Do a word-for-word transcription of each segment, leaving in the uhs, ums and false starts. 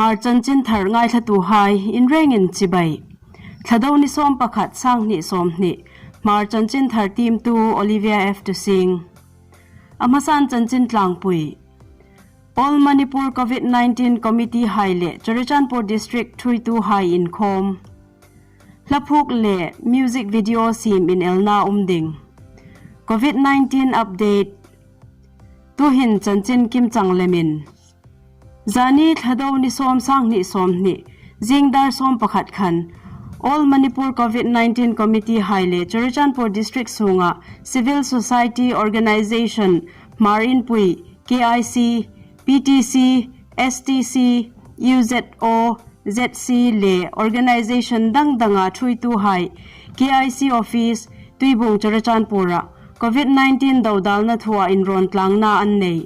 Hmar chanchin thar ngaithlatuhai inrengin chibai. Thlado ni sawm pakhat, sanghni sawmhni. Hmar chanchin thar tiemtu Olivia F Tusing. A hmasan chanchin tlangpui. All Manipur Covid nineteen Committee hai le Churachandpur District thuituhai inkhawm. Hlaphuk le music video siem inelna um ding. Covid nineteen update. Tuhin chanchin kimchang lemin. Zani Thlado ni sawm, sanghni sawmhni, zing dar sawm pakhat khan, All Manipur Covid nineteen Committee hai le Churachandpur District sunga civil society organization Hmar Inpui, K I C, P T C, S T C, U Z O, Z C le organization dang danga thuituhai K I C office Tuibuong Churachandpur-a Covid nineteen dodalna thua inrawn tlangna an nei.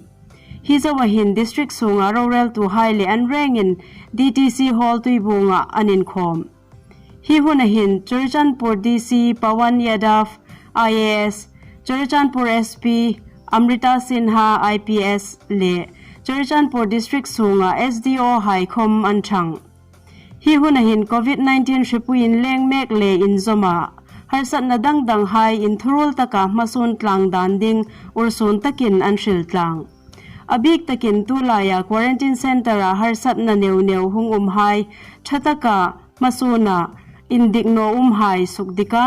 Hi zoa hin district sunga roreltuhai le an rengin D T C Hall Tuibuonga an inkhawm. Hi huna hin Churachandpur D C Pawan Yadav I A S, Churachandpur S P Amrita Sinha I P S le Churachandpur District sunga S D O hai khom an thang. Hi huna hin Covid nineteen hripui inleng mek le inzawma harsatna dang danghai inthuruol taka hmasun tlang dan ding ursun takin an hril tlang. A bik takin tulaia quarantine centre-a harsatna neu neu hung umhai ṭha taka hmasuna indik naw umhai sukdika,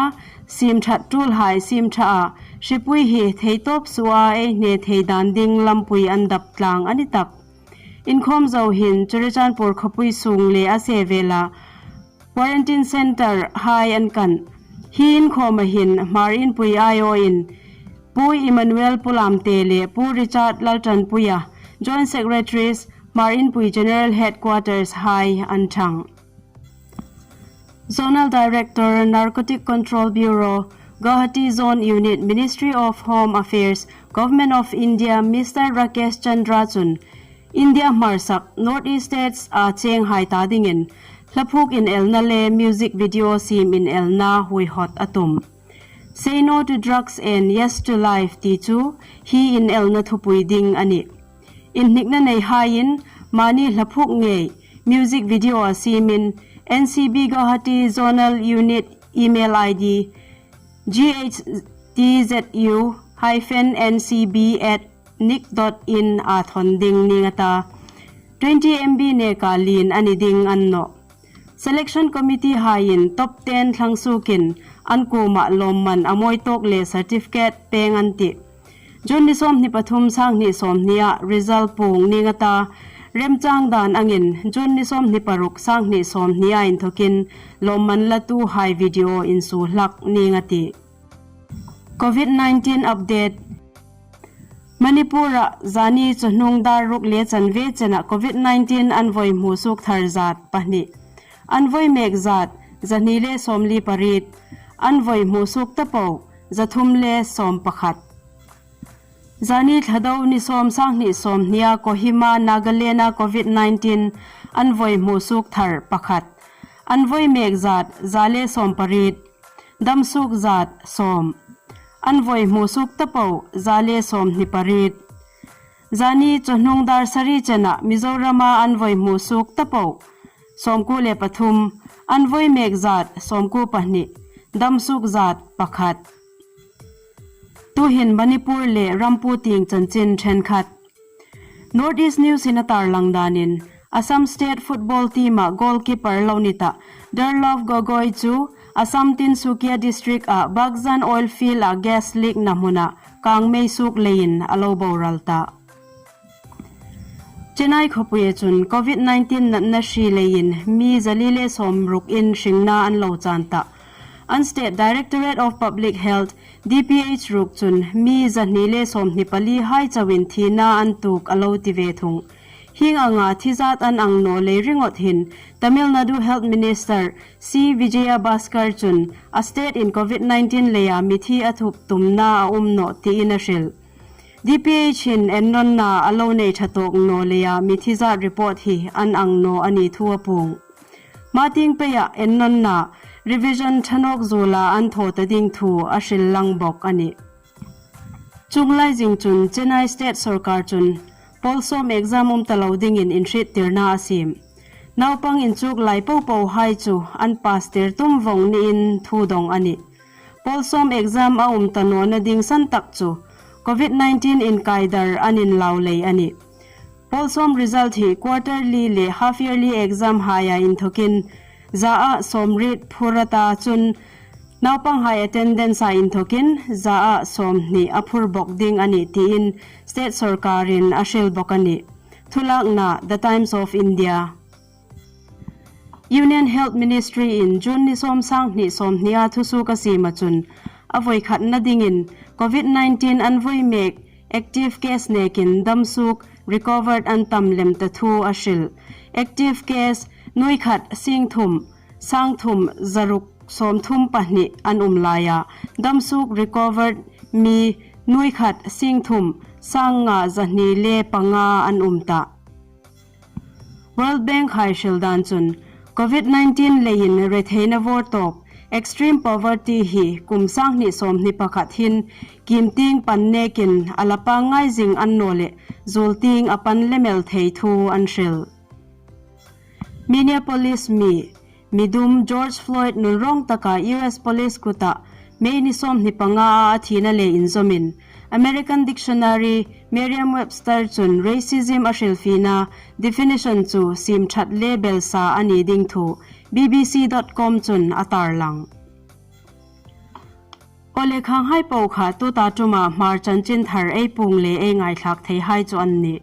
siemṭhat tulhai siemṭha a, hripui hi theitawp suoa ei hne thei dan ding lampui an dap tlang a ni tak. Inkhawm zo hin Churachandpur khawpui sung le a sevela quarantine centre hai an kan. Hi inkhawma hin Hmar Inpui I O in Pu Emmanuel Pulamte le Pu Richard Laltanpuia, Joint Secretaries, Hmar Inpui General Headquarters hai an thang. Zonal Director, Narcotic Control Bureau, Guwahati Zone Unit, Ministry of Home Affairs, Government of India, Mister Rakesh Chandra chun India hmarsak North East States-a chenghai ta dingin hlaphuk inelna le music video siem inelna huihawt a tum. Say no to drugs and yes to life ti chu hi inelna thupui ding a nih. Inhnikna neihaiin mani hlaphuk ngei music video-a siemin N C B Guwahati Zonal Unit email I D G H T Z U hyphen N C B at nic dot in-a thawn ding ning a ta. Twenty M B neka lien a ni ding a ni nawh. Selection Committee haiin top ten thlangsuokin an kuoma lawmman a mawi tawk le certificate pêng an tih. June ni sawmhni pathum, sanghni sawmhnia result puong ning a ta. Remchang dan angin June ni sawmhni paruk, sanghni sawmhnia inthokin lawmman latuhai video insuo hlak ning a tih. Covid nineteen update. Manipur-a zani chawhnung dar ruk le chanve chena Covid nineteen an vawi hmusuok thar zat pahni. An vawi mek zat zahni le sawmli pariet. An vawi hmusuok ta po zathum le sawm pakhat. Zani Thlado ni sawm, sanghni sawmhnia Kohima, Nagaland-a Covid nineteen an vawi hmusuok thar pakhat. An vawi mek zat za le sawm pariet. Damsuok zat sawm. An vawi hmusuok ta po za le sawmhni pariet. Zani chawhnung dar sari chena Mizorama an vawi hmusuok ta po sawmkuo le pathum. An vawi mek zat sawmkuo pahni. Damsuok zat pakhat. Tuhin Manipur le ram puotieng chanchin ṭhenkhat. North East News-in a tarlang danin, Assam State football team-a goalkeeper lo ni ta Darlove Gogoi chu Assam Tinsukia District-a Bakzan oil field-a gas leak-na hmuna kangmei suok leiin a lo boral ta. Chennai khawpuia chun Covid nineteen natna hri leiin mi zali le sawmruk in hringna an lo chan ta. An State Directorate of Public Health, D P H ruk chun mi zahni le sawmhni palihai chauin thina an tuok a lo ti ve thung. Hieng anga thi zat an ang naw lei ringawt hin Tamil Nadu Health Minister C Vijayabhaskar chun a state-in Covid nineteen leia mithi a thup tumna a um nawh tiin a hril. D P H hin ennawnna a lo nei ṭha tawk naw leia mithi zat report hi an ang naw a ni thu a puong. Hmatieng peia ennawnna revision ṭha nawk zuola an thaw ta ding thu a hril lang bawk a nih. Chuong lai zing chun Chennai State Sorkar chun pawl sawm exam um ta lo dingin inhriettirna a siem. Naupang inchuk lai popohai chu an pass tir tum vawng niin thu dawng a nih. Pawl sawm exam a um ta nawna ding san tak chu COVID nineteen inkaidar an inlau lei a nih. Pawl sawm result hi quarterly le half yearly exam haia inthawkin zaa sawmriet phur a ta chun naupanghai attendance-a inthawkin zaa sawmhni a phur bawk ding a nih tiin state sawrkarin a hril bawk a nih. Thulakna The Times of India. Union Health Ministry-in June ni sawm, sanghni sawmhnia thusuok a siema chun a voikhatna dingin COVID nineteen an voi mek active case nekin damsuok, recovered, an tam lem ta thu a hril. Active case nuoi khat sing thum, sang thum zaruk sawmthum pahni an um laia, damsuok, recovered, mi nuoi khat sing thum, sang nga zahni le panga an um ta. World Bank-hai hril dan chun COVID nineteen leiin retheina vawrtawp, extreme poverty, hi kum sanghni sawmhni pakhat hin kimtieng pan nekin a la pangngai zing a ni naw leh, zuol tieng a pan lem el thei thu an hril. Minneapolis mi, mi dum George Floyd nunrâwng taka U S Police kuta May ni sawmhni panga a thina le inzawmin, American Dictionary Merriam-Webster chun racism a hrilfiena definition chu siem ṭhat le belsa a ni ding thu B B C dot com chun a tarlang. Aw le, khanghai po kha tuta ṭuma Hmar chanchin thar ei puong le ei ngaithlak theihai chu an nih.